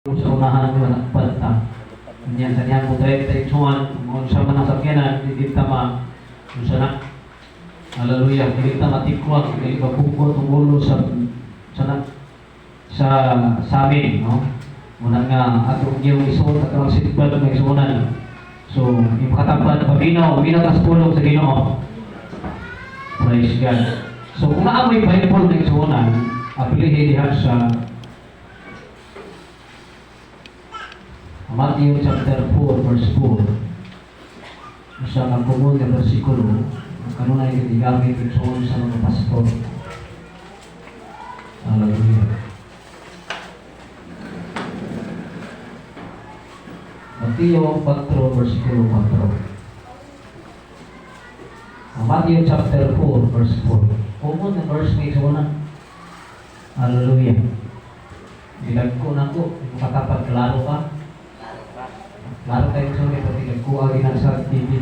Sa unahan mo nagpanta. Nya sa niya mo tayo tayo suwan, kung sa man ang sakyanan, hindi ta ma unsa na. Hallelujah. Dili ta matikwang, dili mabungko itong ulo sa na, sa sa amin, no? Muna nga atong iyong isuot at ang seatbelt ng isuonan. So, yung makatapad, paminaw, paminaw tas pulong sa Ginoo. Praise God. So, kung naa moy Bible ng isuonan, apilihi diha sa Matthew chapter 4, verse 4. Usa ka common nga bersikulo, ang kanunay gigamit igsoon sa mga pastor. Hallelujah. Mateo 4, versikulo 4. Ang Matthew chapter 4, verse 4. Common na verse may igsoon. Hallelujah. Gilagko na ko, makatapad klaro ka. Klaro kayo sa mga pati nagkuha rin sa TV.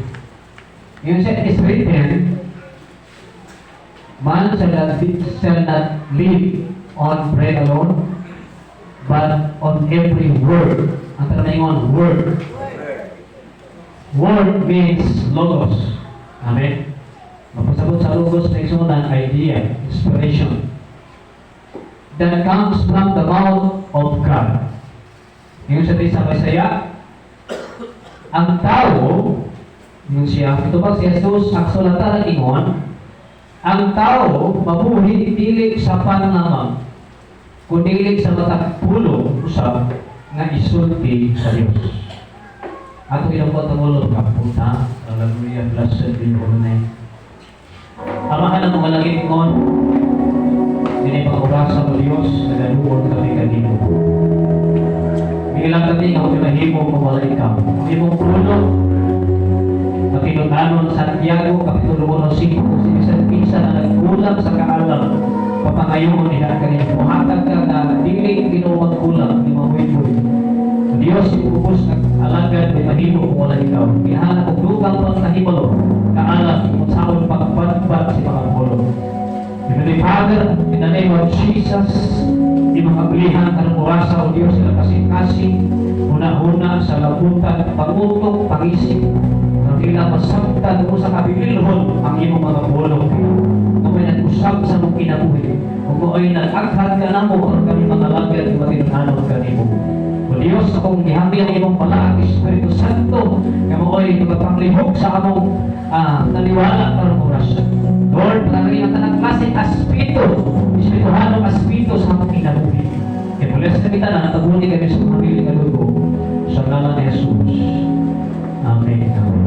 Yung said is written, "Man shall not live on bread alone, but on every word." Ang tanong, word. Word means logos. Amen. Mapasabot sa logos na isunan, idea, inspiration that comes from the mouth of God. Yung sa Bisaya, ang tao, yung siya, ito ba si Jesus, ang sulatan ng ingon, ang tao mabuhi dili sa pan lamang, kundi sa matag pulong usab nga isulti sa Dios. Ato ilang po ang ulo, kaputa, hallelujah, blessed be your holy name. Amahan ng mga langit ngon, ini mga orasa mo Diyos, nagaduol kami kanimo. Bilang kami nga kami mahimo kung wala ikaw. Ang imong pulong, matinun-anon Santiago, Kapitulo 1, 5, kung si bisan kinsa na nagkulang sa kaalam, papangayon nila kanino. Muhatag ka na dili Ginoo magkulang, di mahuy-huy. Diyos, iubos ng alagad may mahimo kung wala ikaw. Kinahanglan og dugang pang kahibalo, kaalam, kung saon pagbatbat sa mga pulong. Heavenly Father, in the name of Jesus, imong ablihan karong orasa o Dios sa kasing-kasing, huna-huna sa labutan, pangutok, pangisip, ang ila masabtan mo sa kabililhon ang imong mga pulong. Kung may nag-usab sa mong kinabuhi, kung ay nag-aghat ka namo, aron kami mga alagad, matinun-anon kanimo. O Diyos, akong gihambi ang imong palaang Espiritu Santo, nga mao'y magapanglihok sa among naniwala karong oras. Lord, palagi ang tanang klaseng aspeto, espirituhanong aspeto sa among kinabuhi. Kaya bless kami tanan, tabuni kami sa mga nga dugo. Sa ngalan ni Jesus. Amen. Amen.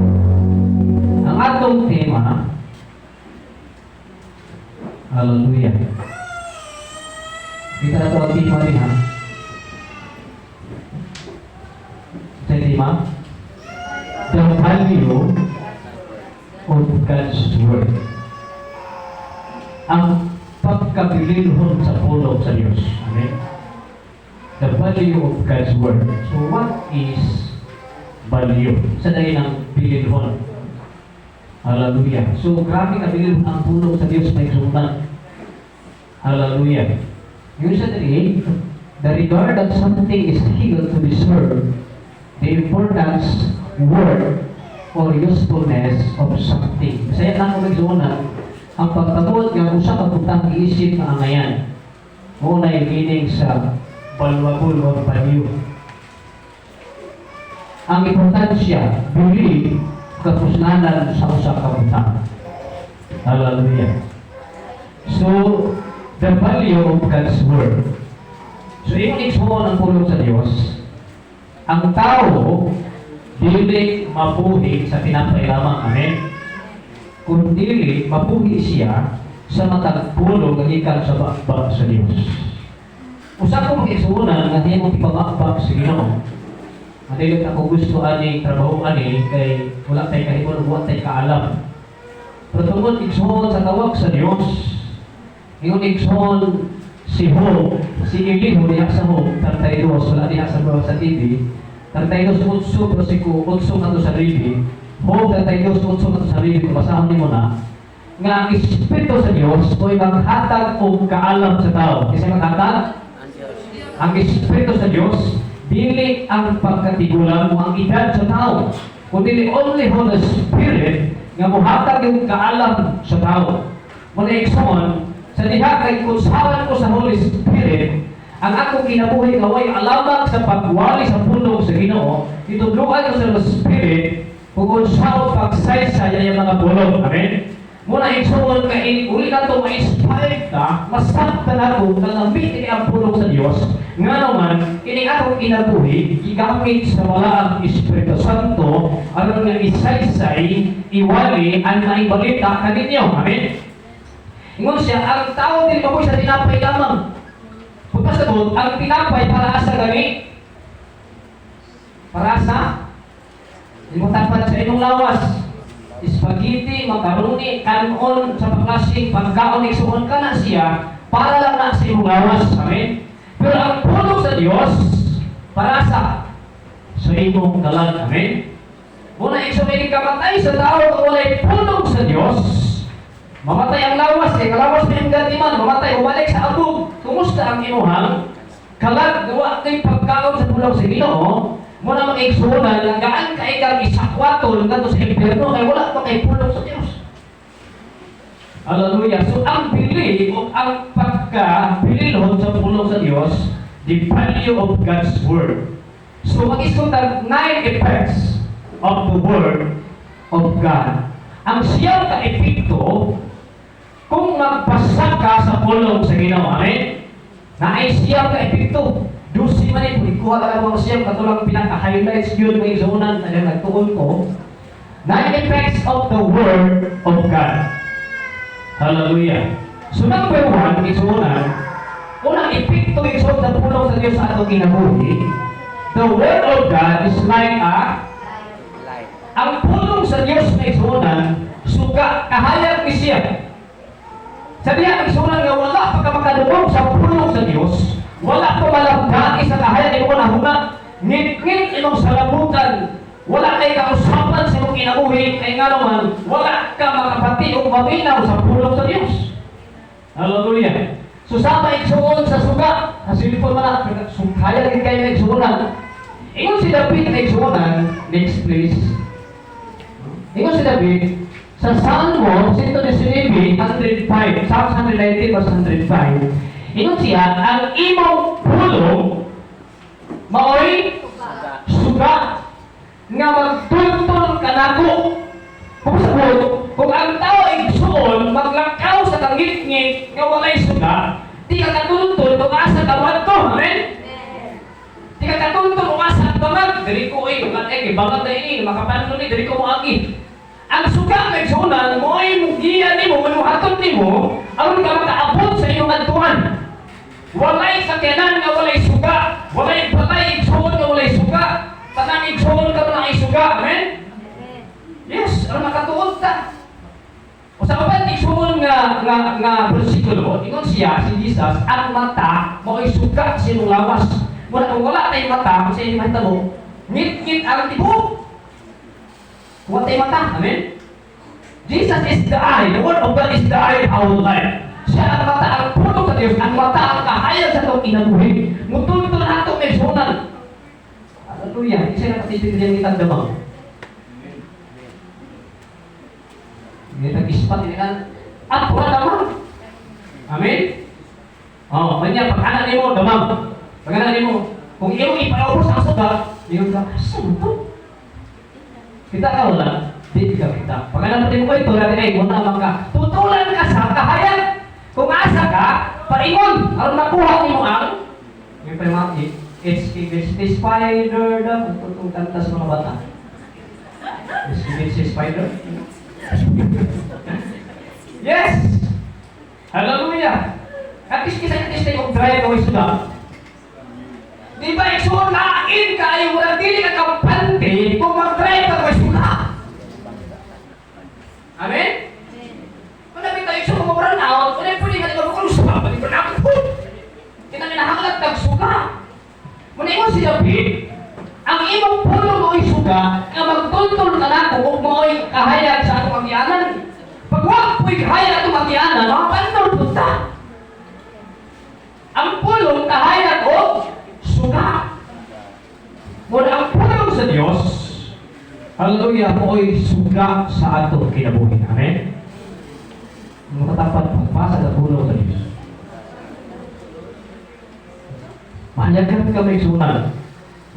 Ang atong tema, hallelujah. Kita na ito ang tema din ha. Sa tema, the value of God's Word. Ang pagkabililhon sa pulong sa Diyos. Amen. The value of God's Word. So what is value? Sa dahil ng bililhon. Hallelujah. So grabe ka bililhon ang pulong sa Diyos, may sunan. Hallelujah. Yung sa dali, the regard that something is held to deserve the importance, worth, or usefulness of something. Saya lang kung nagsunan, ang pagtagod nga usa ka butang giisip nga angayan. Mao na meaning sa valuable or value. Ang importansya, believe, kapuslanan sa usa ka butang. Hallelujah. So, the value of God's Word. So, imong igsuon ang pulong sa Dios, ang tao dili mabuhi sa tinapay lamang. Amen? Kung dili, mabuhi siya sa matag pulong nga gikan sa baba sa Dios. Usa ko mga igsuonan nga himong ipababa sa Ginoo. Madili ako gusto ani trabaho ani kay wala tay kahibalo, wala tay kaalam. Pero tungod igsuon sa tawag sa Dios, ingon igsuon si Job, si Elihu diha sa Job, 32, wala diha sa TV, 32:8, versikulo 8 ngadto sa 9, Job 32:8 ngadto sa 9, kung basahon nimo na, nga ang Espiritu sa Dios mo'y maghatag og kaalam sa tao. Kasi maghatag? Ang Diyos. Ang Espiritu sa Dios Dili ang pagkatigulang mo, ang edad sa tao, kundi only Holy Spirit nga muhatag yung kaalam sa tao. Muna igsoon, sa diha kay kunsawan ko sa Holy Spirit, ang akong kinabuhi nga way alamak sa pagwali sa pulong sa Ginoo, itudloan ko sa Holy Spirit kung unsaon pagsaysay ang mga pulong. Amen? Muna igsoon nga uli na to ma-inspired ka, masabtan nato nga lamit ini ang pulong sa Dios. Nga naman, kini atong kinabuhi, gigamit sa Balaang Espiritu Santo, aron nga isaysay, iwali ang maayong balita kaninyo. Amen? Ingon siya, ang tao dili mabuhi sa tinapay lamang. Pagkasabot, ang tinapay para asa gani? Para sa? Imong tapat sa imong lawas. Spaghetti, macaroni, kanon, sa pagklaseng pagkaon, igsuon ka na siya, para lang na sa imong lawas. Amen? Pero ang pulong sa Dios, para sa imong kalag. Amen? Muna, igsuon kamatay sa tao kung walay pulong sa Dios, mamatay ang lawas, eh, kalawas may ang gatiman, mamatay, bumalik sa abog. Kumusta ang imuhang kalag, gawa kay pagkaon sa pulong sa Ginoo? Muna mga igsuonan, nga gaan kay kang isakwaton ngadto sa impyerno kay wala pa kay pulong sa Dios. Hallelujah. So ang bili o ang pagka bililhon sa pulong sa Dios, the value of God's word. So mag-istorya tag nine effects of the word of God. Ang siyam ka epekto kung magbasa ka sa pulong sa Ginoo. Amen? Naay siyam ka epekto. 12 man ito, ikuha ka lang mga siyam, katulang pinaka-highlights yun may zona na nagtuon ko. Nine effects of the word of God. Hallelujah. So number one, isunan, unang epekto igsoon sa pulong sa Diyos sa atong kinabuhi, the word of God is like a Light. Ang pulong sa Diyos na igsuonan, suga, kahayag ni siya. Sa diha igsuonan nga wala pa ka makadungog sa pulong sa Diyos, wala pa malabdani sa kahayag imong nahuna, ngit-ngit imong salabutan, wala kay kausapan sa imong kinabuhi, kay nga naman, wala ka makapati o maminaw sa pulong sa Diyos. Hallelujah. So sama igsuon sa suga, sa cellphone man na, kaya lagi kayo na igsuonan. Ingon si David na igsuonan, next please. Ingon si David, sa Salmo 119, 105, Psalms 119 verse 105, ingon siya, ang imong pulong maoy Suga. Suga nga magtultol kanako. Kung sabot, kung ang tao igsuon maglakaw sa kangit-ngit nga walay suga, di ka katultol kung asa ka moadto. Amen? Di ka katultol kung asa ang bangag. Diri ko eh, eh, bangag na ini, makapanlo ni, diri ko moagi. Ang suga nga igsuonan, mo'y mugiya nimo, mo'y muhatod nimo, aron ka makaabot sa imong adtuan. Walay sakyanan nga walay suga, walay balay igsuon nga walay suga. Tanang igsuon ka na suga. Amen? Yes, aron makatuod ta. O sa uban igsuon nga bersikulo, ingon siya si Jesus, ang mata mao'y suga sa imong lawas. Muna kung wala tay mata, kung sa imong mahitabo, ngit-ngit ang tibuok. Kung wala tay mata, amen? Jesus is the eye. The word of God is the eye of our life. Siya ang mata, ang pulong sa Diyos, ang mata ang kahayag sa atong kinabuhi. Mutultol ato may sunan. Hallelujah. Isa na kasi diyan kitang damang. Hindi ispat ini kan. At wala damang. Amen? Oh, kanya pag anak nimo damang. Pag anak nimo, kung iyong ipaubos ang suga, iyong ka, asa mo to? Kita ka wala? Di ka kita. Pag anak mo ito, natin ay muna man ka. Tutulan ka sa kahayag. Kung asa ka, paingon, aron makuha nimo ang yung pa yung mga it's it's the spider daw, itong kanta sa mga bata. It's the spider. Yes! Hallelujah! At least kita at least tayo drive away suga. Di ba igsuon lain kaayo wala dili ka kampante kung mag-drive ka kay suga. Amen? Wala bitaw igsuon mo run out, wala pwede nga di ba kung suga, balik ko na ako. Kinangailangan tag suga. Muna ingon si David, ang imong pulong mo'y suga nga magtultol ka nako ug mo'y kahayag sa atong agianan. Pag wa po'y kahayag atong agianan, makapandol pud ta. Ang pulong kahayag og suga. sa Dios, hallelujah, mao'y suga sa atong kinabuhi. Amen? Makatapat pagbasa sa pulong sa Dios. Mahayagan ka may sunan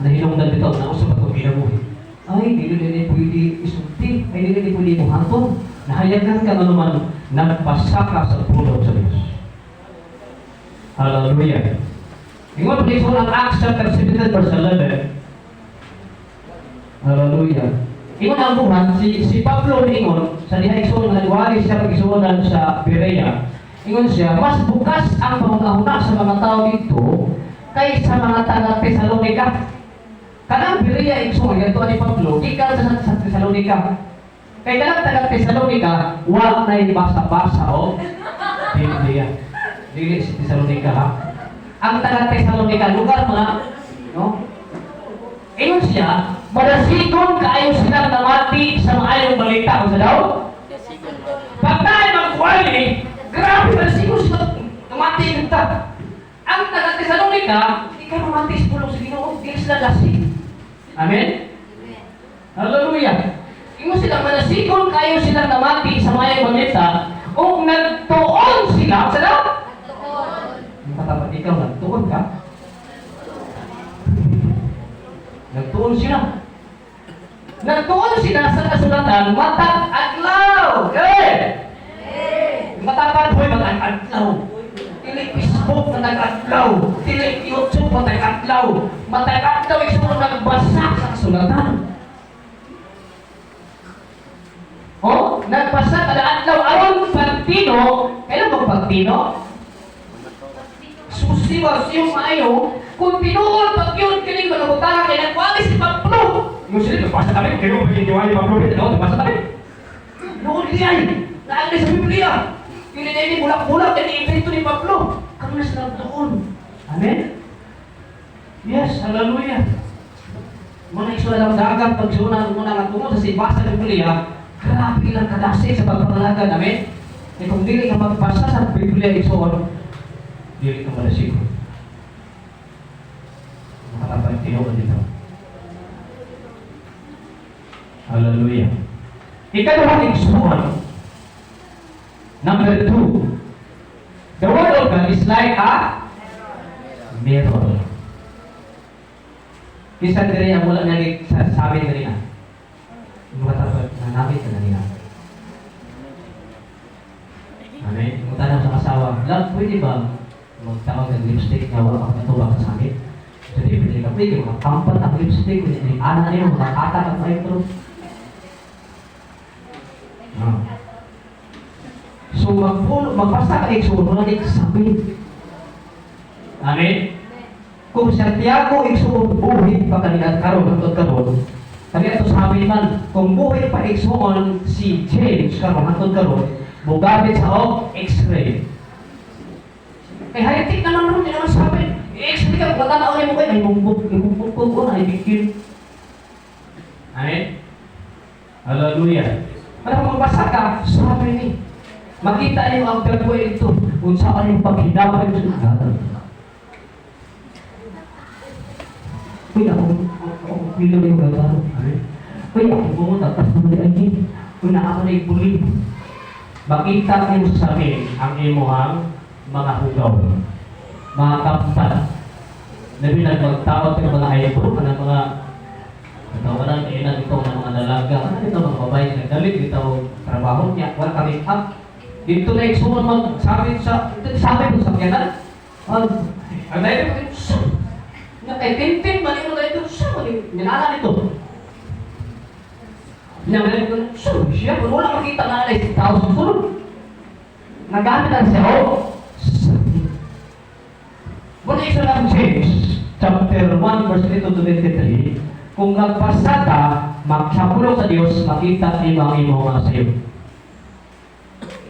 na hinungdan dito na usap atong kinabuhi. Ay, dili dili pwede isulti. Ay, dili dili pwede buhaton. Nahayagan ka nga naman nagpasa ka sa pulong sa Dios. Hallelujah. Ingon pa ang Acts chapter 17 verse 11. Hallelujah. Ingon ang buhat, si Pablo ingon, sa diha igsoon nagwali siya pag-igsuonan sa Berea. Ingon siya, mas bukas ang pangungahuna sa mga tao dito kaysa mga taga Tesalonica. Kanang Berea igsoon, ganito ni Pablo, gikan sa Tesalonica. Kay kanang taga Tesalonica, wa na basa-basa o Biblia. Dili si Tesalonica ha. Ang taga Tesalonica, lugar mga, no? Ingon siya, madasigon kaayo sila namati sa maayong balita. Unsa daw? Pag tayo magwali, grabe madasigon sila namati kita. Ang taga Tesalonica, di ka mamati sa pulong sa Ginoo, di sila dasig. Amen? Hallelujah. Ingon sila, madasigon kaayo sila namati sa maayong balita, ug nagtuon sila, unsa daw? Katapat ikaw, nagtuon ka? Nagtuon sila. Nagtuon sila sa kasulatan, matag adlaw. Eh! Matapat hoy matag adlaw. Dili Facebook matag adlaw. Dili YouTube matag adlaw. Matag adlaw igsuon nagbasa sa kasulatan. Oh, nagbasa kada adlaw aron pagtino, kailan mo pagtino? Susi ba siyong maayo? Kung tinuod pag yun kining mga butang kay nagwali si Pablo. Yung sila nagbasa kami, kaya mo pagkitiwali Pablo, no, nagbasa kami. Noon niya, naagay sa Biblia. Kini na ini bulak-bulak kini invento ni Pablo. Kami na sila doon. Amen? Yes, hallelujah. Muna iso lang dagat pagsunan mo na nga tungod sa sibasa ng Biblia, grabe lang kadasi sa pagpangalagan. Amen? Kaya kung dili ka magbasa sa Biblia igsoon, dili ka malasigo. Makatapag tinuod dito. Hallelujah. Ikaduhang igsoon, number 2, the word of God is like a mirror. Isa diri ang wala niya sa sabi kanina. Makatapag na namin ka kanina. Amen. Kung tanong sa asawa, "Love, pwede ba magtawag ng lipstick na wala ka natubang sa amin?" So, di, pwede ka, pwede, makakampat ang lipstick, pwede, ana niyo, makakatak ang eyebrow. Ah. So, magbasa ka igsoon, wala ni sabi. Amen? Kung Santiago igsoon buhi pa kanila karon hangtod karon, kaniya to sabi man, kung buhi pa igsoon si James karon hangtod karon, mugamit sa og X-ray. Kay high-tech naman ron, di naman sabi. I-X-ray ka, kung tanaw mo kay ay mumbok, imumbok ko na ibigin. Amen? Hallelujah. Para kung magbasa ka, sabi ni, makita niyo ang dagway ito, kung saan yung paghinapay mo sa Uy, ako pilo na yung gagaro. Amen? Uy, ako bumunta, tapos naman ay ay, uy, na ako na ibuli. Makita mo sa amin ang imuhang mga hugaw, mga kampat. Labi na magtaot yung mga eyebrow, ng mga katawanan, kailan ito ng mga dalaga, ano ito mga babae, nagdalit, ito trabaho niya, wala kami up. Dito na igsuon magsabi sa, sabi mo sa kyanan, ang dahil ko, nga kay Tintin, mali mo dahil siya, mali, nilala nito. Nilala nito, siya, kung wala makita na na tao sa sulod. Nagamit na siya, oh, sabi. Muna isa lang James, chapter 1, verse 22 to 23, kung nagbasa ka, sa pulong sa Dios, makita nimo ang imong mga sayo.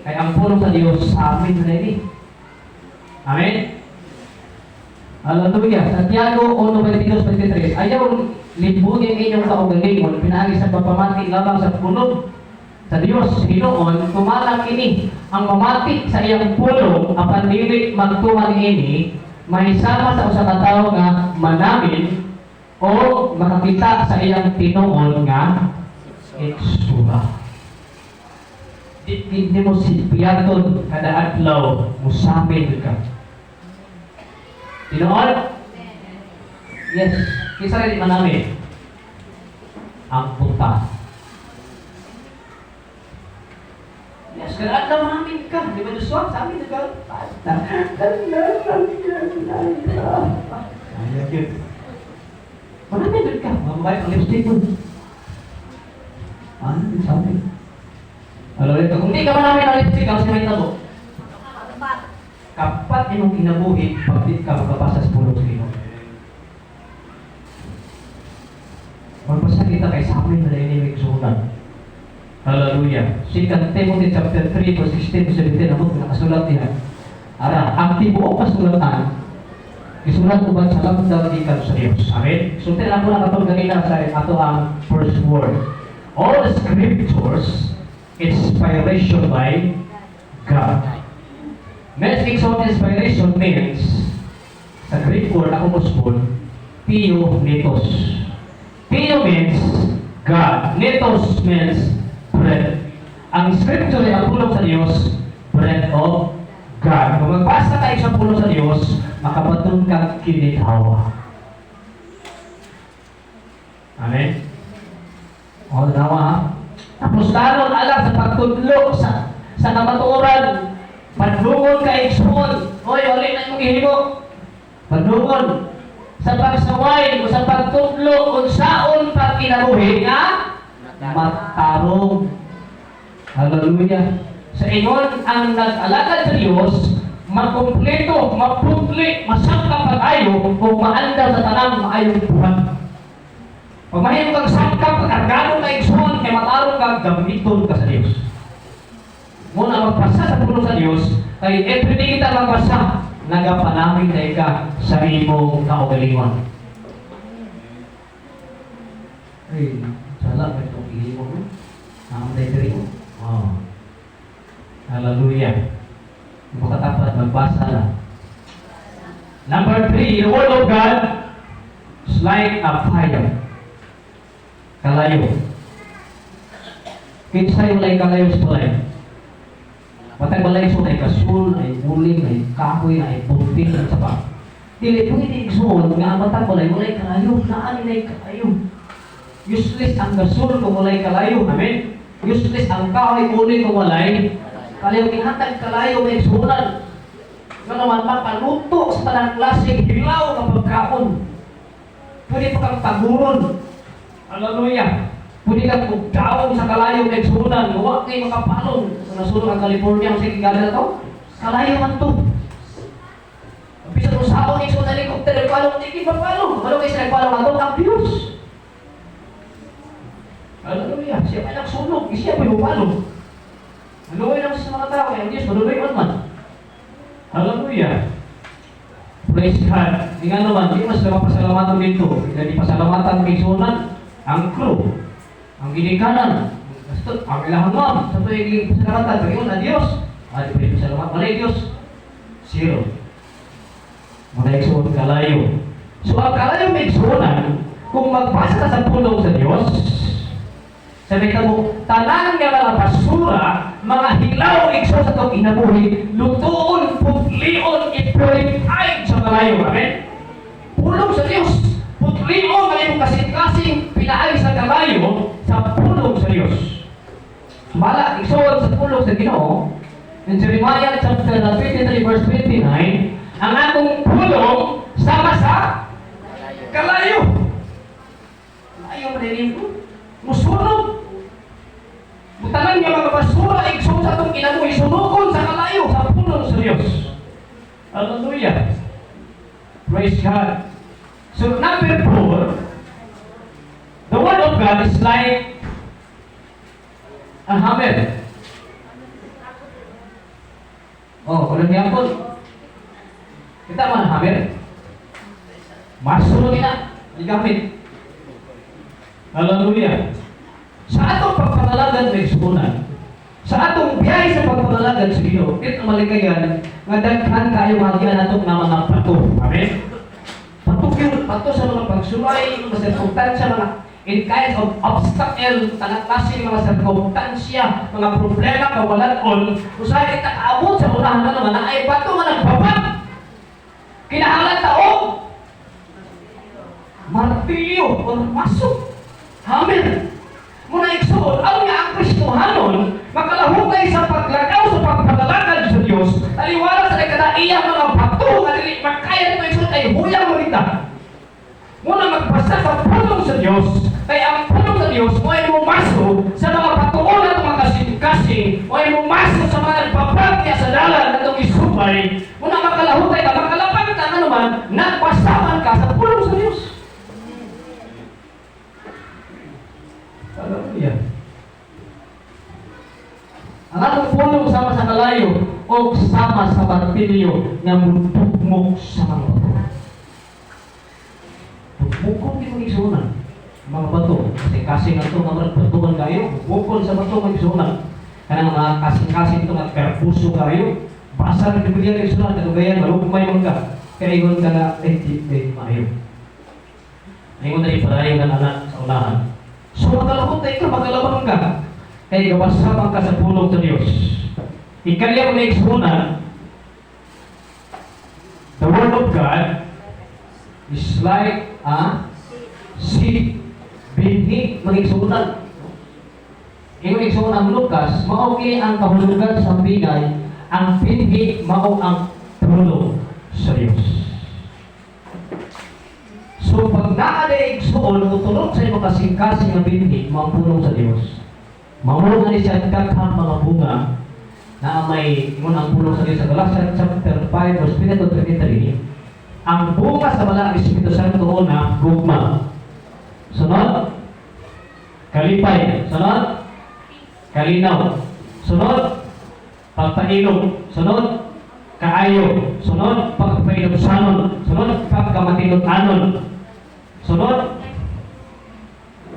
Kaya ang pulong sa Dios sa amin na ini. Amen? Hallelujah. Santiago 1:22-23. Ayaw libugin inyong kaugalingon, pinaagi sa pagpamati lamang sa pulong sa Dios. Hinuon, tumalang ini ang mamati sa iyang pulong apan dili magtuman ini, mahisama sa usa ka tawo nga manamin o makakita sa iyang tinuod nga itsura. Di di mo sipiyaton kada adlaw musamin ka. Tinuod? Yes. Kinsa rin manamin? Ang puta. Yes, kada adlaw namin ka. Di ba, Joshua? Sa amin ka. Ay, cute. Marami doon ka. Mga babae, ang lipstick mo. Ano din sa amin? Ano rito? Kung di ka manamin ang lipstick, ang sinay na mo. Kapat imong kinabuhi, pag di ka makapasa sa pulong sa Ginoo. Magbasa kita kay sa amin na ini igsuonan. Hallelujah. 2 Timothy chapter 3 verse 16 to 17, ako nakasulat diha. Ara, ang tibuok kasulatan gisulat uban sa lamdaw gikan sa Dios. Amen. Sulti lang ko na katong ganina sa ato ang first word. All the scriptures inspiration by God. Next, exalt inspiration means sa Greek word ako mo, Theo Netos. Theo means God. Netos means breath. Ang scripture ay ang pulong sa Diyos, breath of God. Kung magbasa ka sa pulong sa Diyos, makabaton kang kinitawa. Amen? O, tama ha? Tapos talon alang sa pagtudlo sa kamatuoran, padungon ka igsoon. Oy, wali na imong gihimo. Padungon sa pagsaway o sa pagtudlo unsaon pagkinabuhi nga matarong. Hallelujah. Sa ingon ang nag-alagad sa Dios, makumpleto, maputli, masangkap pag-ayo o maandar sa tanang maayong buhat. Pag mahimo kang sangkap, kargado ka igsoon, kay matarong ka, gamiton ka sa Dios. Muna magpasa sa pulong sa Dios, kay everyday kita magbasa, nagapanamin na ka sa imong kaugalingon. Ay, sala, may itong ihimo mo. Namatay diri mo. Oh. Hallelujah. Makatapat, magbasa na. Number three, the Word of God is like a fire. Kalayo. Kinsa yung like kalayo sa balay? Matag balay so ay kasul, ay uling, ay kahoy, ay bunting, at sapa. Dili pwede, igsoon, nga ang matag balay, walay kalayo, naa nilay kalayo. Useless ang gasol kung walay kalayo. Amen? Useless ang kahoy, uling kung walay kalayo. Gihatag kalayo may igsuonan. Nga naman mapaluto sa tanang klaseng hilaw nga pagkaon. Pwede pa kang paguron. Hallelujah. Pwede kang ugdaon sa kalayo may igsuonan. Wa kay makapalong. Sa nasunog ang California, ang sige na to. Kalayo man to. Bisan usaon igsoon helicopter nagpalong, di mapalong. Ano kay sila nagpalong ato ang Diyos. Hallelujah. Siya may nagsunog, siya may mupalong. Maluoy lang sa mga tao, kaya ang Diyos, maluoy man. Hallelujah. Praise God. Di nga naman, di mas mapasalamatan dito. Hindi pasalamatan kay Sunan, ang crew, ang ginikanan, basta, ang ilahang ma'am, sa ito yung pasalamatan, kaya yun, ang Diyos. Ah, di pa pasalamat, malay Diyos. Zero. Malay igsoon kalayo. So ang kalayo may igsuonan, kung magbasa ka sa pulong sa Diyos, sabi ka mo, tanan nga mga basura, mga hilaw igsoon sa itong kinabuhi, lutuon, putlion, i-purify sa kalayo. Amen? Pulong sa Diyos. Putlion ang imong kasing-kasing pinaay sa kalayo sa pulong sa Diyos. Mala, igsoon sa pulong sa Ginoo, in Jeremiah chapter 23 verse 29, ang akong pulong sama sa kalayo. Kalayo man ko. Musunog. Butanan nga mga basura, igsoon sa atong kinabuhi, sunugon sa kalayo, sa pulong sa Diyos. Hallelujah. Praise God. So number four, the Word of God is like a hammer. Oh, kung niyapon. Kita man hammer. Masunog na. Gigamit. Hallelujah. Sa atong pagpangalagad may igsuonan, sa atong biyahe sa pagpangalagad sa Ginoo, it ang malikayan nga daghan kayo magian nato nga mga bato. Amen. Bato yun, bato sa mga pagsulay, mga sirkumtansya, mga in kinds of obstacle, tanang klase mga sirkumtansya, mga problema, kawalan-on, usahay kita kaabot sa unahan na naman, naay bato nga nagbabag. Kinahanglan ta og martilyo o maso, hammer. Muna, igsoon, ang nga ang Kristohanon, makalahutay sa paglakaw sa pagpadalakad sa Dios, taliwala sa kada iya mga bato nga dili makaya nito, igsoon, kay huyang mo kita. Muna magbasa sa pulong sa Dios, kay ang pulong sa Dios mo ay mumaso sa mga batuon na itong kasing-kasing, mo ay mumaso sa mga nagpapagya sa dalan na itong isubay, muna makalahutay ka, makalapag ka nga naman, nagbasa man ka sa pulong sa Dios. Hallelujah. Ang atong pulong sama sa kalayo o sama sa martilyo nga mudugmok sa mga bato. Dugmokon di mga igsuonan. Mga bato. Kasi kasing ato nga mga batuan kayo, dugmokon sa bato mga igsuonan. Kanang mga kasing-kasing ito nga perpuso kayo, basa ng Biblia igsuonan, kadugayan, malugmay man ka. Kaya ingon ka na, eh, di, di, maayo. Ingon na ipadayon ng anak sa unahan. So makalahutay ka, makalabang ka. Kay gawasaman ka sa pulong sa Dios. Ikalya mo na igsuonan, the word of God is like a seed, binhi, mga igsuonan. Ingon, igsuon, ang Lucas, mao kini ang kahulugan sa bingay, ang binhi mao ang pulong sa Dios. So pag naa diay, igsuon, mutulog sa imong kasing-kasing nga binhi, mao ang pulong sa Dios. Mao na ni siya daghang mga bunga na may ingon ang pulong sa Dios sa Galatians chapter 5 verse 20 to 23. Ang bunga sa Balaang Espiritu Santo: una, gugma. Sunod, kalipay. Sunod, kalinaw. Sunod, pagpailog. Sunod, kaayo. Sunod, pagpailogsanon. Sunod, pagkamatinut-anon. Sunod,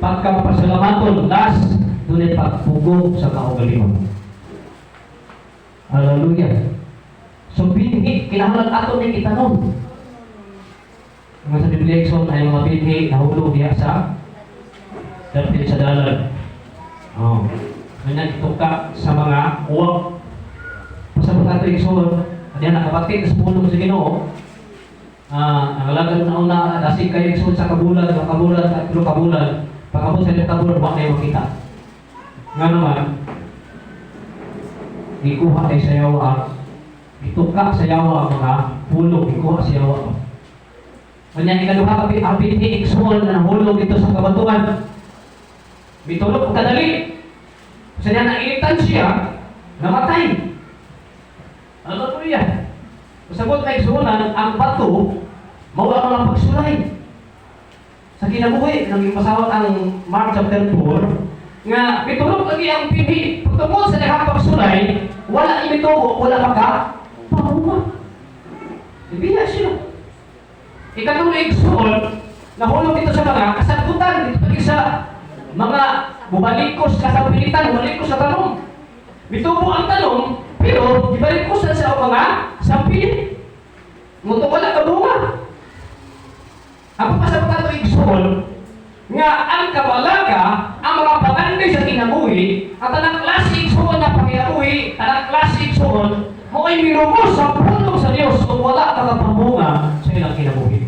pagkamapasalamaton. Last, dunay pagpugong sa kaugalingon. Hallelujah. So binhi, kinahanglan ato ni itanom. Nga sa Biblia, igsoon, ay mga binhi nahulog diha sa dapit sa dalan. Oh. Ganyan ituka sa mga uwak. Pasabot ato, igsoon, diha nakabati sa pulong sa Ginoo. Ah, ang alagad na una dasig kayo, igsoon, sa kabulan, mga kabulan, tatlo kabulan. Pag-abot sa ilang kabulan, wa na makita. Nga naman, gikuha ay sa yawa, gituka sa yawa ang mga pulong, gikuha sa yawa. Kanya ikaduha ka ang binhi, igsoon, na nahulog dito sa kabatuan. Mitulog og kadali. Sa niya nainitan siya, namatay. Hallelujah. Pasabot na, igsuonan, ang bato, mao ang mga pagsulay sa kinabuhi, nang pasawat ang Mark chapter 4, nga mitulog lagi ang binhi, tungod sa daghang pagsulay, wala imitubo, wala maka pamunga. Ibiya siya. Ikatulo, igsoon, nahulog dito sa mga kasagbutan, dito pagi sa mga bumalikos kasapilitan, bumalikos sa tanom. Mitubo ang tanom, pero gibalikosan sa mga sampilit. Muto wala ka bunga. Ang pasabot ato, igsoon, nga ang kabalaka, ang mga pangandoy sa kinabuhi, ang tanang klase, igsoon, na panginabuhi, tanang klase, igsoon, mo ay mirumos sa pulong sa Dios kung wala ka kapamunga sa ilang kinabuhi.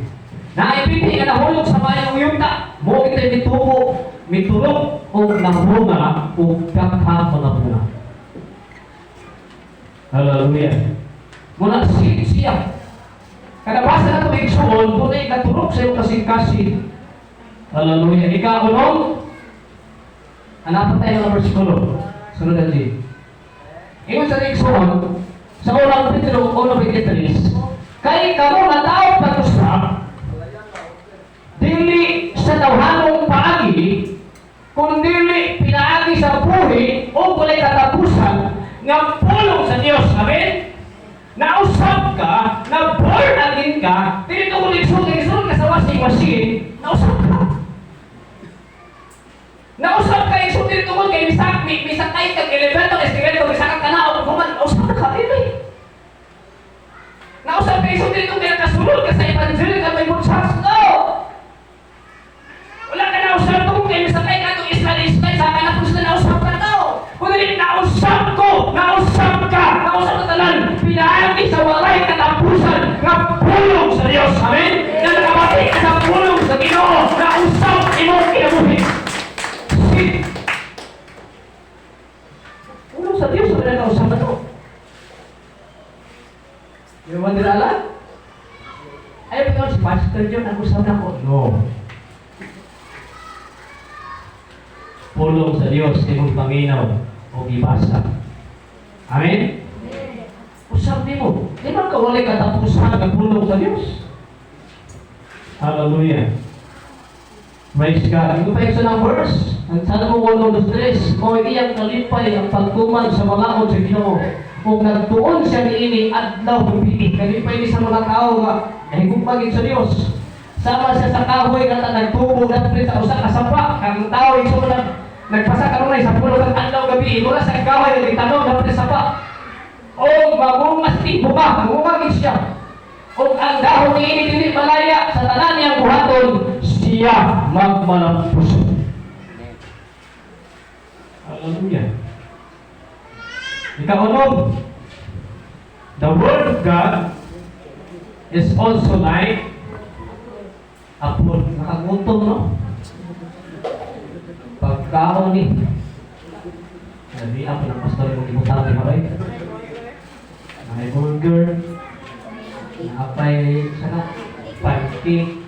Naibindi nga nahulog sa mayong yuta, mo kita mitubo, mitulog o namunga o daghang mga bunga. Hallelujah. Muna seed siya. Kada basa na ito, igsoon, dunay katurok sa iyong kasing-kasing. Hallelujah. Ikaw, unong, hanapan tayo ng versikulo. Sunod na G. Ingon sa igsoon, sa unang Pedro 1.23, kay kamo natawo pag-usab, dili sa tawhanong paagi, kundili pinaagi sa buhi o walay katapusan nga pulong sa Dios. Amen? Nausab ka, na born again ka, dili tungod, igsoon, igsoon ka sa washing machine, nausab ka. Nausab ka, igsoon, dili tungod kay misak, misakay kag elevator, escalator, misakay ka na, o human, nausab ka, dili. Nausab ka, igsoon, dili tungod kay nakasulod ka sa evangelical Bible Church. Pinaagi sa walay katapusan nga pulong sa Dios. Amen? Na nakabati ka sa pulong sa Ginoo na usab imong kinabuhi. Sit. Pulong sa Dios ang nakausap na to. Yung mga nilala? Ay, pero si Pastor John, ang usap na ko. No. Pulong sa Dios imong paminaw o gibasa. Amen? Usab nimo. Di man ka walay katapusan ng pulong sa Dios. Hallelujah. Praise God. Ito pa yung ng verse. Ang Salmo 1:3, "O iyang kalipay ang pagtuman sa balaod sa Ginoo. Ug nagtuon siya niini adlaw gabi." Kalipay ni sa mga tao nga nahigugma sa Dios. Sama siya sa kahoy nga nagtubo dapit sa usa ka sapa. Kang tao igsoon nagpasa kanunay sa pulong ng adlaw gabi. Mula sa kahoy nga gitanom dapit sa sapa. O mamunga si bunga, mamunga gid siya. Ug ang dahon niini dili malaya, sa tanan niyang buhaton siya magmalampuson. Hallelujah. Ikaunom, the Word of God is also like a food. Nakagutom, no? Pagkaon ni. Labi ako ng pastor yung ibutang ni Maroy. May burger, naapay sana, pancake,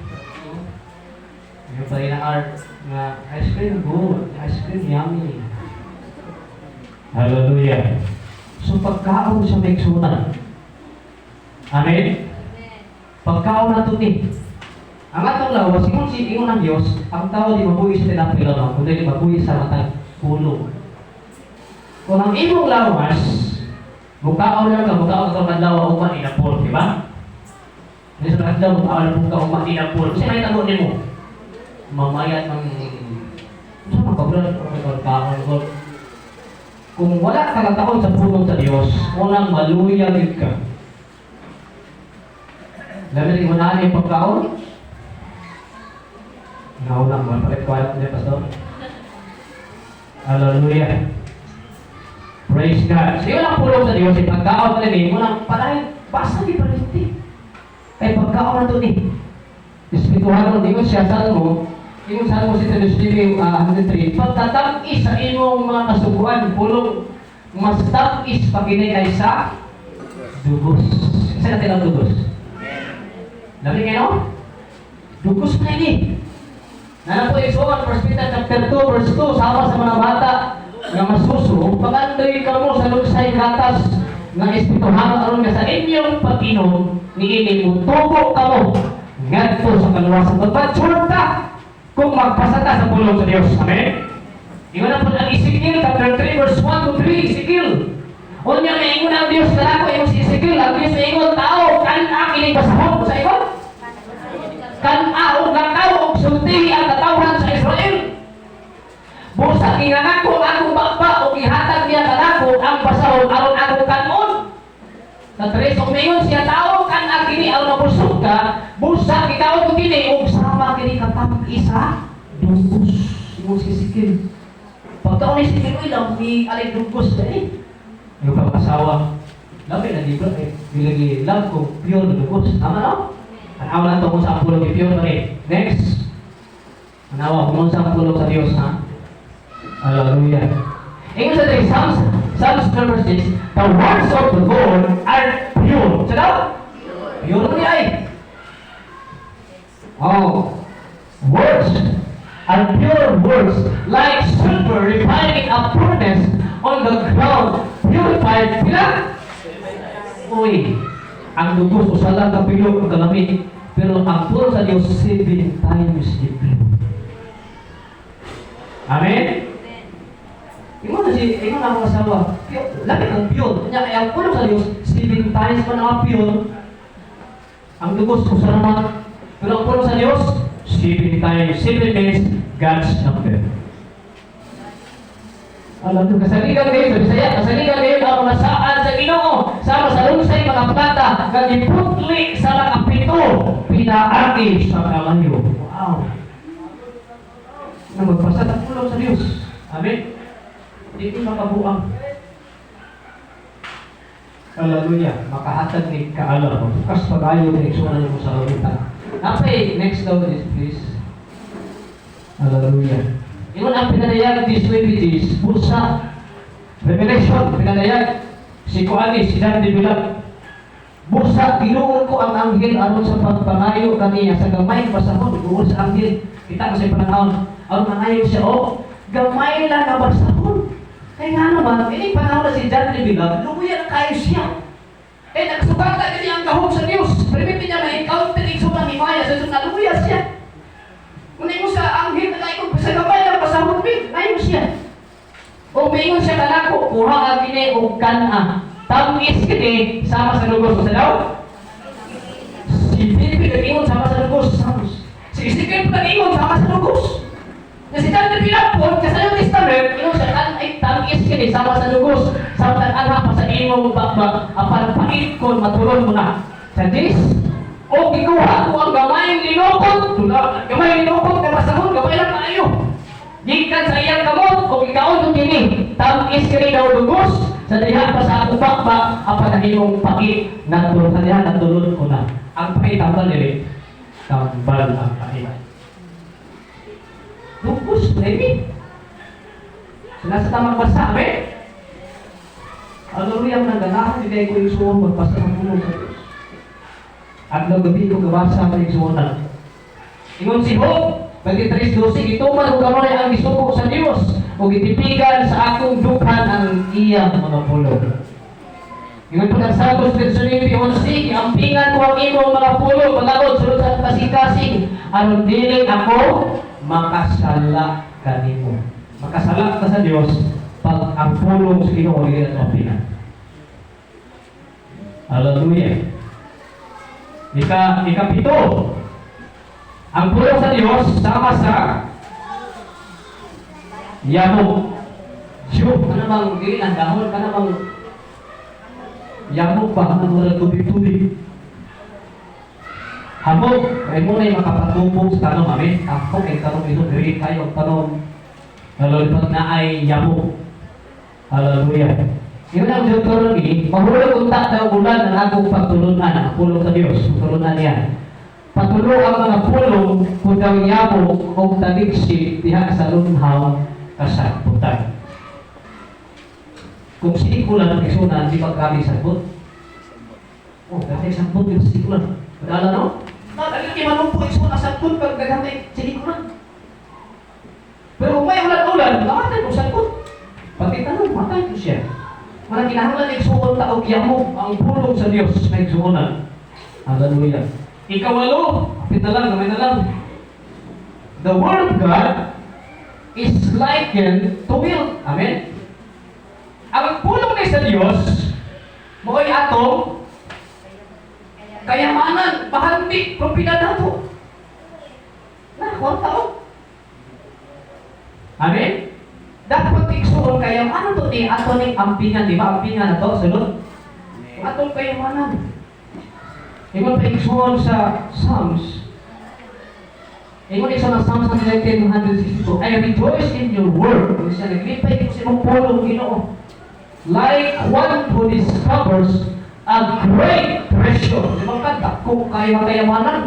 yung pa rin na art nga ice cream, good. Ice cream, yummy. Hallelujah. So pagkaon sa mga igsuonan. Amen? Pagkaon na ito ni. Ang atong lawas, ingon si ingon ng Diyos, ang tao di mabuhi sa tinapay lamang, kundi mabuhi sa matag pulong. Kung ang imong lawas, mukaon lang ka, mukaon ka kadlaw ugma inapol, di ba? Hindi sa kadlaw, mukaon lang ka ugma inapol. Kasi may tabo nimo. Mamayat ng sa mga pagbulan, kaon ko. Kung wala ka kakaon sa pulong sa Dios, unang maluya gid ka. Labi rin unahan yung pagkaon. Naunang, mapalit ko niya, Pastor. Hallelujah. Praise God. So, yun ang pulong sa Diyos, yung pagkaon na rin, unang palahin, basta di paliti. Kay pagkaon na ito ni. Espirituhanon, ingon siya, Salmo, ingon Salmo 73, 103, "Pagkatam-is sa imong mga kasuguan, pulong, mas tam-is pa kini kaysa dugos." Kasi natin ang dugos. Labi kayo, no? Dugos na ini. Nana po isuon, 1 Peter chapter 2, verse 2, "Sama sa mga bata nga masuso, pagandoy kamo sa lugsay gatas nga espirituhanon aron nga sa inyong pag-inom niini mutubo kamo ngadto sa kaluwasan." Mag-mature ka kung magpasa ka sa pulong sa Dios. Amen? Ingon na po ang Ezekiel chapter 3 verse 1 to 3, Ezekiel. Unya may ingon ang Dios kanako, ingon si Ezekiel, ang Dios ingon, "Tao, kan-a kining basahon." Sa ingon? "Kan-a og lakaw og sultihi ang katawhan sa Israel." Busa ginangako ang akong baba og gihatag niya kanako ang basahon aron akong kan-on. Sa tres, og mingon siya, "Tao, kan-a kini aron mabusog ka, busa gikaon ko kini og sama kini katam-is sa dugos." Ingon si Ezekiel. Pagkaon ni Ezekiel, uy, lami alay dugos ba eh. Yung pag-asawa, lami na di ba eh, bilagi love ko, pure na dugos. Tama no? Anawa lang ito kung sa pulong pure na rin. Next. Anawa, kung sa pulong sa Diyos, ha? Hallelujah. Ingon sa diri, Psalms number 6, "The words of the Lord are pure." Sa daw? Pure ni ay. Oh. "Words are pure words, like silver refined in a furnace on the ground, purified." Pila? Uy, ang dugos usa lang ka pilo ang kalami, pero ang pulong sa Dios seven times the pure. Amen? Ingon na si, ingon ang mga asawa, pure, lagi ang pure. Nya kaya ang pulong sa Dios, seven times man ang pure. Ang dugos usa naman. Pero ang pulong sa Dios, seven times. Seven means God's number. Alam nyo, kasaligan kayo sa Bisaya, kasaligan kayo ang mga saan sa Ginoo, sama sa lunsay mga plata, nga giputli sa mga pito, pinaagi sa kalayo. Wow. Na magbasa sa pulong sa Diyos. Amen. Di ko makabuang. Hallelujah. Makahatag ni kaalam. Bukas pag-ayo ni igsuonan mo sa lautan. Napay next daw this, please. Hallelujah. Ingon ang pinanayag 19, busa. Revelation, pinanayag. Si Kuani, si John de Bilang. Busa, giduol ko ang anghel aron sa pagpangayo kaniya sa gamay basahon, duol sa anghel. Kita ko sa panahon. Aron mangayo siya, oh, gamay lang nga basahon. Kaya nga naman, ini panahon na si John de Bilang, luya na kayo siya. Eh, nakasugata niya ang gahom sa Diyos. Permiti niya ma-encounter igsoon ang himaya sa Diyos, naluya siya. Kung mo sa anghel na kaikon, sa gamay lang basahon, mi, ngayon siya. O miingon siya kanako, kuha ang kini og kan-a. Tamis kini sama sa lugos sa daw. Si Felipe nag-ingon sama sa lugos. Si Ezekiel nag-ingon sama sa lugos. Na si John de Pilapon, sa New Testament, ingon siya kan ay tamis kini sama sa lugos. Samtang anha pa sa imong bakbak, apan pait kon matulon mo na. Sa dis, o gikuha ko ang gamayng linukot, tula, gamay linukot na basahon, gamay lang kaayo. Gikan sa iyang kamot, o gikaon yung kini, tamis kini daw lugos, sa diha pa sa akong bakbak, apan nahimong pait, natulon sa diha, natulon ko na. Ang pait, tambal dili. Tambal ang pait. Lugos, baby. Sila sa tamang basa, amen? Hallelujah, ang naganahan, hindi ko yung suwang magbasa ng pulong sa Diyos. Adlaw gabi ko gabasa ang igsuonan. Ingon si Job, 23:12, gituman ko karon ang gisuko sa Dios ug gitipigan sa akong dughan ang iyang mga pulong. Ingon po ng Salmos 39:11, giampingan ko ang imong mga pulong, balaod sulod sa kasing-kasing, aron dili ako makasala kanimo. Makasala ka sa Dios pag ang pulong sa Ginoo dili nato ampingan. Hallelujah. Ikapito, ang pulong sa Diyos sama sa yamok. Siyo, ano bang dili ang dahon, ano bang yamok ba? Ano wala tubig-tubig? Hamok, kay mo na yung makapatubog sa tanom, amen? Ako kay tanom ito, dili kayo ang tanom. Hallelujah, na ay yamok. Hallelujah. Yun ang Deuteronomy, mahulog unta daw ulan ang akong pagtulunan, ang pulong sa Diyos, tulunan niya. Patulo ang mga pulong kung daw yamok o taliksi diha sa lunhaw kasagbutan. Kung sikulan ang igsuonan, di ba grabe sagbot? Oh, grabe sagbot yung sikulan. Padala no? Nadali kay manumpo igsuon ang sagbot pag daghan kay sinikulan. Pero kung may ulan-ulan, namatay mo sagbot. Pati tanong, matay ko siya. Wala kinahanglan igsuon ta og yamok ang pulong sa Dios na igsuonan. Hallelujah. Ikawalo, kapit na lang, gamay na lang. The Word of God is likened to wealth. Amen? Ang pulong ni sa Dios, mo'y atong kayamanan, bahandi, propiedad nato. Na, kwarta oh. Amen? Dapat igsuon kayamanan to ni ato ning ampingan, di ba? Ampingan na to, sulod. Atong kayamanan. Ingon pa igsuon sa Psalms. Ingon isa ng Psalms 119, 162, "I rejoice in your word." Kung siya naglipay ko sa imong pulong, Ginoo. "Like one who discovers a great treasure." Di ba ka, dako kayo ang kayamanan.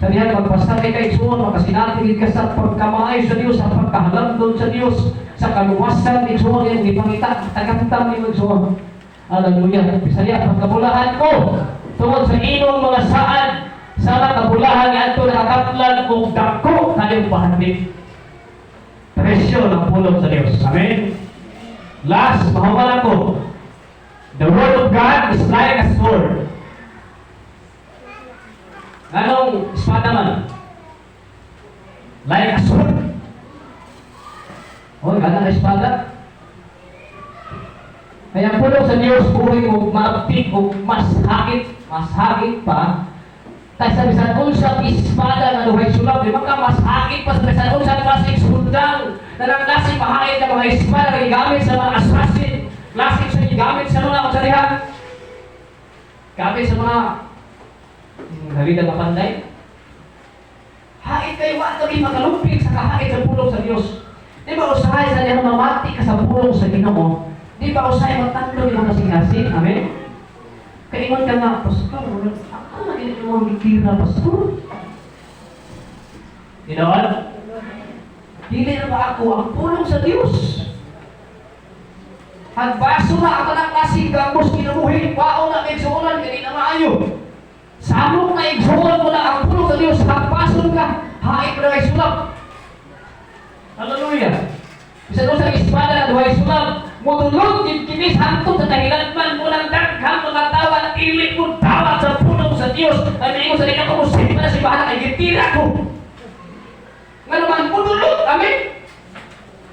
Sa diha, magbasta kay kay igsuon, makasinati gid ka sa pagkamaayo sa Dios, sa pagkahalamdon sa Dios, sa kaluwasan igsuon yung gipangita, tagamtam nimo igsuon. Hallelujah. Bisaya, pagkabulahan ko tungod sa imong mga saad, sa kabulahan nga adto nakakaplan og dako kayong bahandi. Presyo ng pulong sa Dios. Amen. Last, mahuman ako. The word of God is like a sword. Anong espada man? Like a sword. Oh, gana na espada. Kaya ang pulong sa Diyos, buhi mo, maapik o mas hait pa kaysa bisan unsang espada nga duhay sulab, di ba ka mas hait pa sa bisan unsang klaseng sundang na ng klase pahait na mga espada nga gigamit sa mga assassin, klase sa gigamit sa mga unsa diha? Gamit sa mga David ang mapanday. Hait kayo, wa kami makalumpig sa kahait sa pulong sa Dios. Di ba usahay sa diha mamati ka sa pulong sa Ginoo? Di ba usahay magtandog imong kasing-kasing? Amen? Kaingon ka nga, "Pastor, ako na gini mo gitira, Pastor." You know what? Dili na ba ako ang pulong sa Dios? Hagbaso na ako ng klaseng gambos kinabuhi, wao na igsuonan, kay di na maayo. Samok na igsuon mo na ang pulong sa Dios, hagbason ka, hain mo na kay sulap. Hallelujah. Bisan sa espada na duhay sulap, mudulog gid kini hangtod sa kahilatman mo ng daghang mga tawa, dili mo dawat sa pulong sa Dios. Ay maingon sa inyo ko mo na si bahala kay gitira ko. Nga naman, mudulog, amen?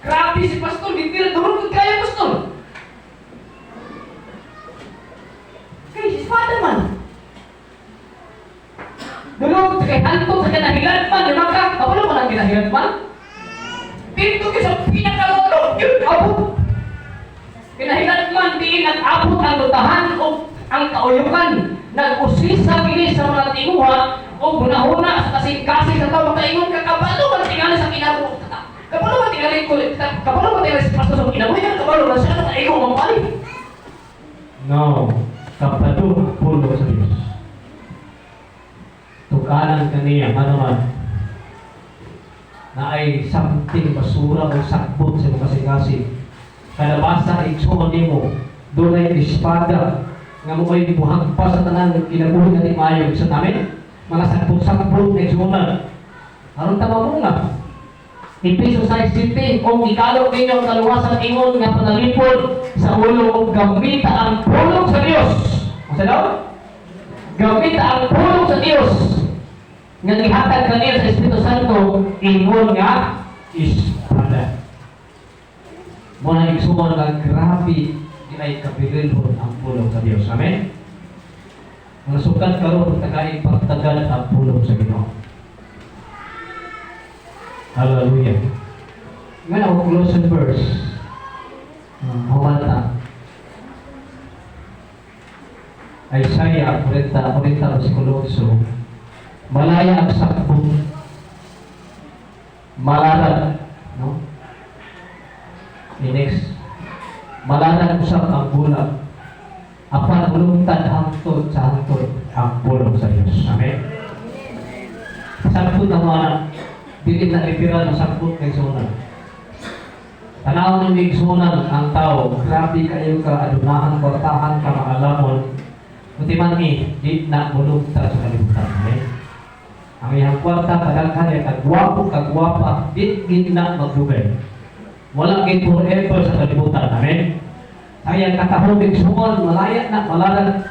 Grabe si pastor, gitira, durog kaya, pastor. Kay si espada man. Dulog, kay hantod sa kinahilatman, di ba ka? Kabalo mo lang kinahilatman? Dito sa pinakalulog, yun, abot. Kinahilatman, diin nag-abot ang lutahan o ang kauyukan. Nag-usisa kini sa mga tinguha o hunahuna sa kasing-kasing sa tao. Makaingon ka, kabalo man tingali sa kinabuhi. Kabalo man tingali ko, kabalo man tingali sa pastor sa kinabuhi. Kabalo man siya, nakaigo mapali. No, kabalo ang pulong sa Diyos. Tukalan kaniya, ano man, na ay something basura o sakbot sa mga kasing-kasing. Kalabasa, igsuon nimo, dunay espada, nga mo ay buhag pa sa tanan kinabuhi nga di maayo sa tamin, mga sakbot-sakbot na igsuonan. Aron tama mo nga. Epeso 6:15, "Kung ikalo ninyo ang kaluwasan ingon nga panalipod sa ulo ug gamita ang pulong sa Dios." Unsa daw? Gamita ang pulong sa Dios nga gihatag kaniya sa Espiritu Santo ingon nga espada. Mo na igsuon nga grabe di ay kabililhon ang pulong sa Dios. Amen. Mga sukat karon tagay pagtagal ang pulong sa Ginoo. Hallelujah. Nga ako closing verse. Humalta. Isaiah 40, 40 versikulo 8. Malaya ang sakbot. Malaran. No? Next. Malaran usab ang bulag. Apan ulungtad hangtod sa hangtod ang pulong sa Dios. Amen. Sakbot ang mga dili na literal na sakbot kay sunan. Tanaw ng igsunan ang tao, grabe kayo ka adunahan, kwartahan ka maalamon. Kuti man ni, di na mulungtad sa kalibutan. Amen. Ang iyang kwarta, kadaghan ya, kagwapo, kagwapa, di gid na magdugay. Wala gid forever sa kalibutan. Amen. Ang iyang katahom igsuon, malaya na, malaran.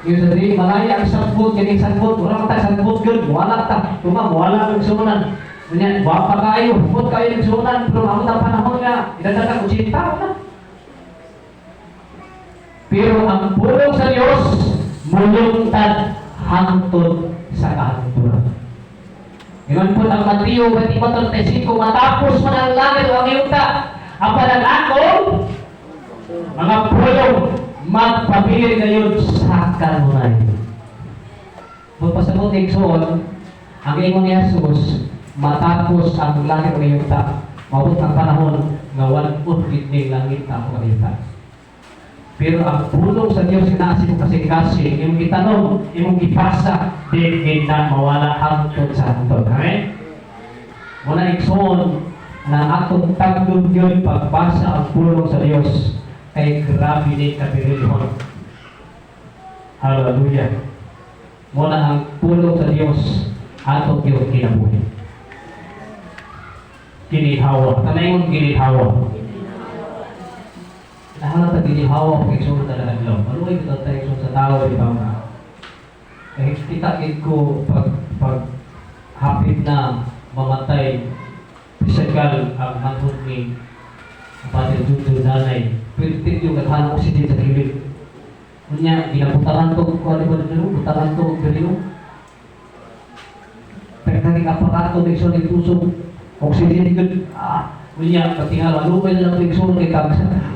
Yung sa diri, malaya ang sagbot, kining sagbot, wala ta sagbot gyud, wala ta. Tuma, wala ang igsuonan. Unya, gwapa kayo, hupot kayo igsuonan, pero amot ang panahon nga, idagdag ka 80 na. Pero ang pulong sa Dios, mulungtad hangtod sa kahangturan. Ingon po ang Mateo 24:35, "Matapos man ang langit o ang yuta, apan ang akong mga pulong magpabilin gayon sa kanunay." Magpasabot igsoon, ang ingon ni Jesus, matapos ang langit o yuta, maabot ang panahon nga wal-on gid ning langit ta o yuta. Pero ang pulong sa Dios naa sa imong kasing-kasing, imong gitanom, imong gipasa, di gid na mawala hangtod sa hangtod. Amen? Muna igsoon na atong tagdon yun pagbasa ang pulong sa Dios kay grabe ni kabililhon. Hallelujah. Muna ang pulong sa Dios atong yung kinabuhi. Ginhawa. Tanayon ginhawa. Kinahanglan ta ginhawa kung igsoon talaga adlaw. Maluoy ko tayo igsoon sa tao, di ba nga? Eh, kita gid ko pag hapit na mamatay physical ang manhod ni Father Juju nanay. Pwede yung naghanap oxygen sa kilid. Unya, ginabutaran to, kung ano ba dito, butaran to, dito. Pagkaking aparato, may igsoon tusok, oxygen yun. Ah, unya, patingala, lupay na lang ito igsoon kay kagsa.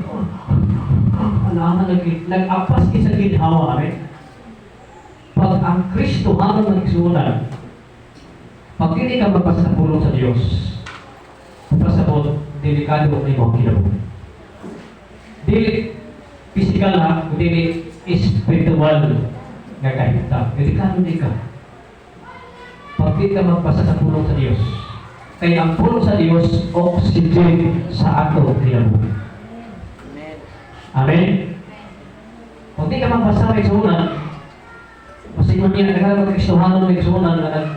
Ano, nag-apas sa ginhawa, amen? Pag ang Kristo hanong nagsunan, pag hindi ka magbasa sa pulong sa Diyos, pasabot, delikado ang imong kinabuhi. Dili physical ha, dili Espiritual nga kahimtang. Delikado ni ka. Pag di ka magbasa sa pulong sa Dios. Kay ang pulong sa Dios, oxygen sa ato kinabuhi. Amen. Amen? Kung di ka magbasa kay sunan, kasi niya, nagkaroon ng Kristohanon may sunan na nag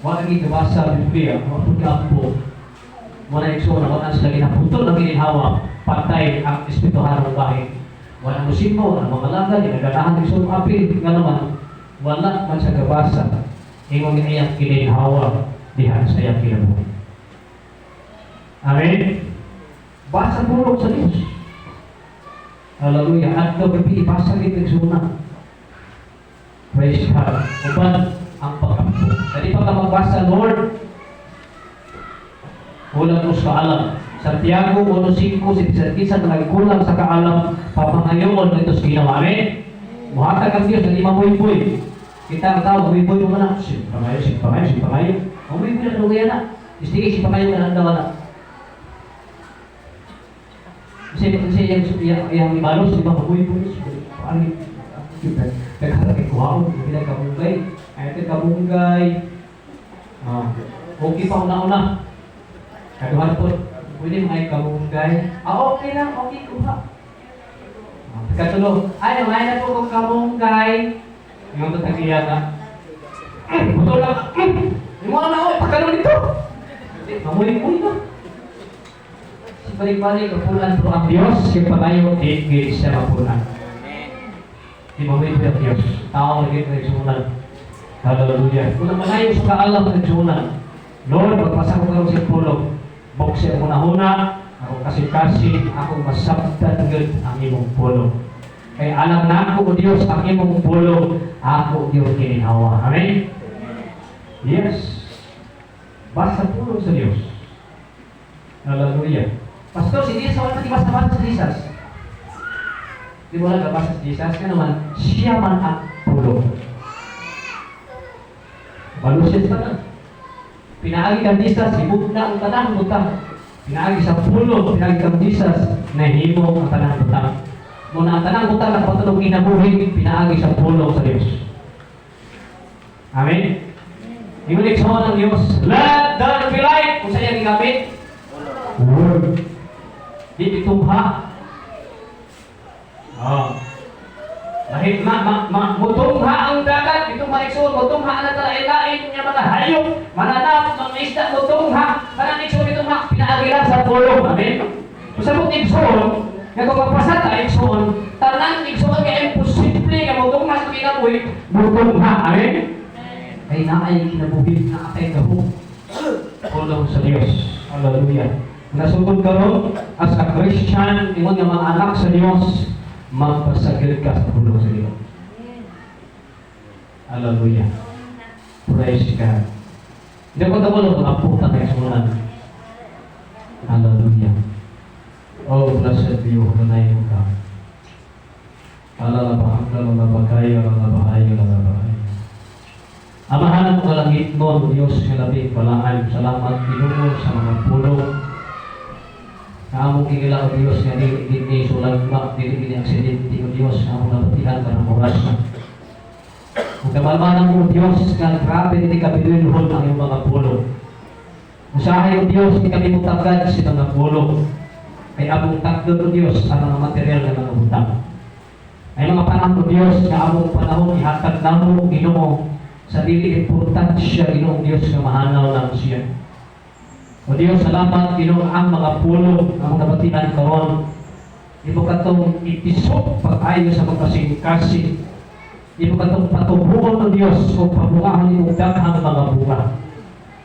wala lagi gabasa sa Biblia, wa pud kaampo. Wala igsoon, wala sila ginaputol ang gininhawa, patay ang espirituhanong bahin. Wala mo simba, wala mga laga, di naganahan igsoon apil, nga naman, wala man sa gabasa, ingon nga iyang gininhawa diha sa iyang kinabuhi. Amen? Basa pulong sa Diyos. Hallelujah. At gabi, basa gid igsoon. Praise God. Uban ang pag-ampo. Dali pa ka magbasa, "Lord, kulang ko sa kaalam." Santiago 1.5, si bisan kinsa na nagkulang sa kaalam, papangayoon nito sa Ginoo. Amen? Muhatag ang Diyos, hindi mabuy-buy. Kita ang tao, buy-buy mo na. Sige pangayo, sige pangayo, sige pangayo. Mabuy-buy na dugay na. Sige, sige pangayo ka na daw na. Kasi yung ibalos, di ba, mabuy-buy. Ano, nagkara kay kuhaon, hindi na kamunggay. Ay, ito kamunggay. Ah, okay pa una-una. Kaduhan po, pwede mga kamunggay. Ah, okay lang, okay kuha. Ah, katulo, ay, may na po kong kamunggay. Yung to tag-iya na. Buto lang. Yung mga na, oy, pagkanon nito. Mamuy-muy na. Si balik-balik, kapulan po ang Diyos, yung palayo, di gid siya mapulan. Amen. Di mamuy ang Diyos. Tao lagi na nagsunan. Hallelujah. Kung malayo sa kaalam na nagsunan, "Lord, magpasa ko karon sa pulong. Buksan ko na huna, ako kasi-kasi, ako masabtan gud ang imong pulong. Kay alam na ako, O Diyos, ang imong pulong, ako Diyos gininhawa." Amen? Yes. Basta pulong sa Diyos. Hallelujah. Pastor, si Jesus, wala pa di basta-basta si Jesus. Di mo lang gabasa si Jesus, kaya naman, siya man ang pulong. Balo siya sa tanan. Pinaagi kang Jesus, hibog na ang tanang butang. Pinaagi sa pulong, pinaagi kang Jesus, nahimo ang tanang butang. Muna ang tanang butang na patulong kinabuhi, pinaagi sa pulong sa Diyos. Amen? Ingon ng Diyos, "Let there be light." Kung sa iya gigamit? Word. Di bitungha. Oh. Mahit ma ma ma mutungha ang dagat, bitungha igsoon, mutungha ang lain-lain nga mga hayop, mananap, mga isda, mutungha, kanang igsoon bitungha, pinaagi lang sa pulong. Amen. Kung sa mong igsoon, nga kung magpasa ta igsoon, tanan igsoon nga imposible nga mutungha sa kinabuhi, mutungha. Amen. Kay naay kinabuhi, naatay gahom. Pulong sa Dios. Hallelujah. Nasugod karon as a Christian, ingon nga mga anak sa Dios, magpasagil ka sa pulong sa Dios. Hallelujah. Praise God. Hindi ko tawag mga puta kay sunan. Hallelujah. Oh, blessed be your holy name, God. Alalabakay, alalabahay, alalabahay. Amahan mo kalangit mo, Diyos nga labing balaan. Salamat, Ginoo, sa mga pulong. Nga among gigila, O Diyos, nga dili gid ni sulagma, dili gid ni aksidente, O Diyos, nga among nabatian karong oras na. Kung kamalmanan mo, O Diyos, nga grabe dili kabililhon ang iyong mga pulong. Usahay, O Diyos, di kami mutagad sa mga pulong. Kay among tagdon, O Diyos, ang mga material nga mga butang. Ay mga panahon, O Diyos, nga among panahon ihatag namo, Ginoo, sa dili importansya, Ginoong Diyos, nga mahanaw namo siya. O Diyos, salamat, Ginoo, ang mga pulong nga among nabatian karon. Imo katong itisok pag-ayo sa magkasing-kasing. Imo katong patubuon ng Diyos kung pabungahon imong daghang mga bunga.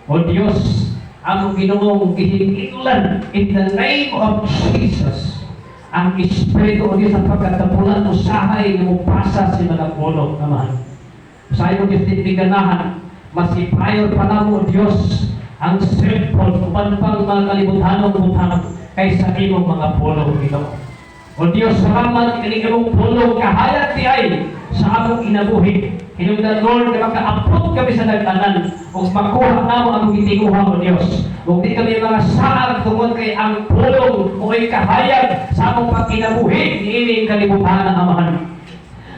O Diyos, among Ginoong gihingilan in the name of Jesus. Ang Espiritu, O Diyos, ang pagkatapulan usahay nga mupasa sa mga pulong naman. Usahay mo Diyos ganahan, mas ipayor pa namo, O Diyos, ang cellphone uban pang mga kalibuthanong butang kaysa imong mga pulong, Ginoo. O Diyos, salamat kini imong pulong kahayag diay sa among kinabuhi. Hinungdan, Lord, nga makaabot kami sa nag-anan ug makuha namo ang gitinguha, O Diyos. Ug di kami mga saag tungod kay ang pulong mo'y kahayag sa among pagkinabuhi niining kalibutan, Amahan.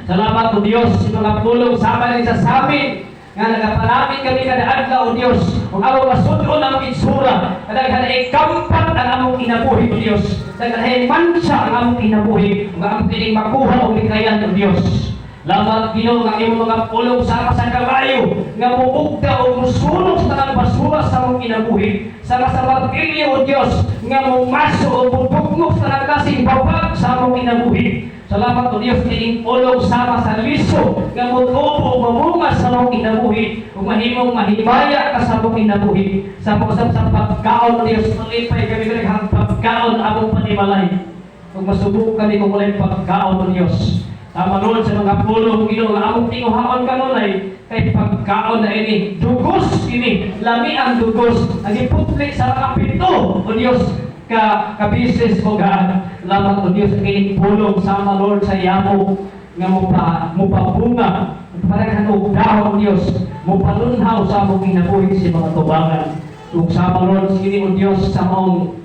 Salamat, O Diyos, sa mga pulong sama rin sa samin nga nagapanamin kami kada adlaw, O Diyos. Ug among masud-on ang among itsura, kadaghan na ikampat ang among kinabuhi, O Diyos. Daghan ay mansa ang among kinabuhi, ug among kining makuha og likayan, O Diyos. Salamat, Ginoo, nga imong mga pulong sama sa kabayo nga muugda o musulong sa tanang basura sa among kinabuhi. Sama sa martilyo, O Diyos, nga mumaso o mudugmok sa tanang klaseng babag sa among kinabuhi. Salamat, O Diyos, kining pulong sama sa liso nga mutubo o mamunga sa among kinabuhi ug mahimong mahimaya ka sa among kinabuhi. Sa usap sa pagkaon, O Diyos, malipay kami kung pagkaon among panimalay. Ug masubo kami kung walay pagkaon, O Diyos. Tama, Lord, sa mga pulong, Ginoo, nga among tinguhaon kanunay kay pagkaon na ini, dugos ini, lami ang dugos, ang iputli sa mga 7, O Diyos, ka kabises, O God. Salamat, O Diyos, kining pulong sama, Lord, sa yamo nga mupabunga, paraghan og dahon, Diyos, mupalunhaw sa among kinabuhi sa mga tubangan. Ug sama, Lord, kini, O Diyos, sa among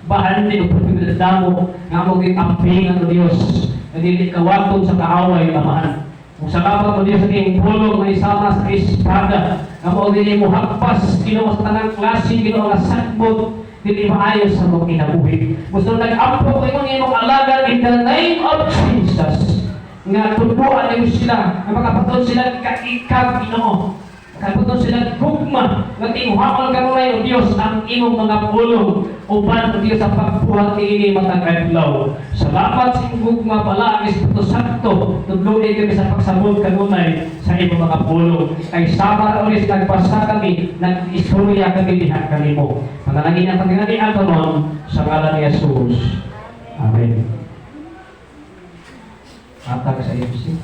bahandi og pagpipildamo nga among giampingan, O Diyos, nga dili kawaton sa kaaway, Amahan. Ug salamat, O Diyos, sa iyong pulong nga isama sa espada nga mao dili mo hagpas, Ginoo, sa tanang klase, Ginoo, nga sagbot dili maayo sa among kinabuhi. Gusto nag-ampo ko imong imong alagad in the name of Jesus nga tudloan nimo sila nga makapatuon sila kaikab, Ginoo. Makapatuon sila gugma nga tinguhaon kanunay, O Dios, ang imong mga pulong uban, O Dios, sa pagbuhat niini matag adlaw. Salamat sa imong gugma pala ang Espiritu Santo. Tudloi kami sa pagsabot kanunay sa imong mga pulong. Kay sama ra ulit nagbasa kami, nag-istorya kami diha kanimo. Panalangin ang Panginoon Antonon sa ngalan ni Jesus. Amen. Atag sa MC.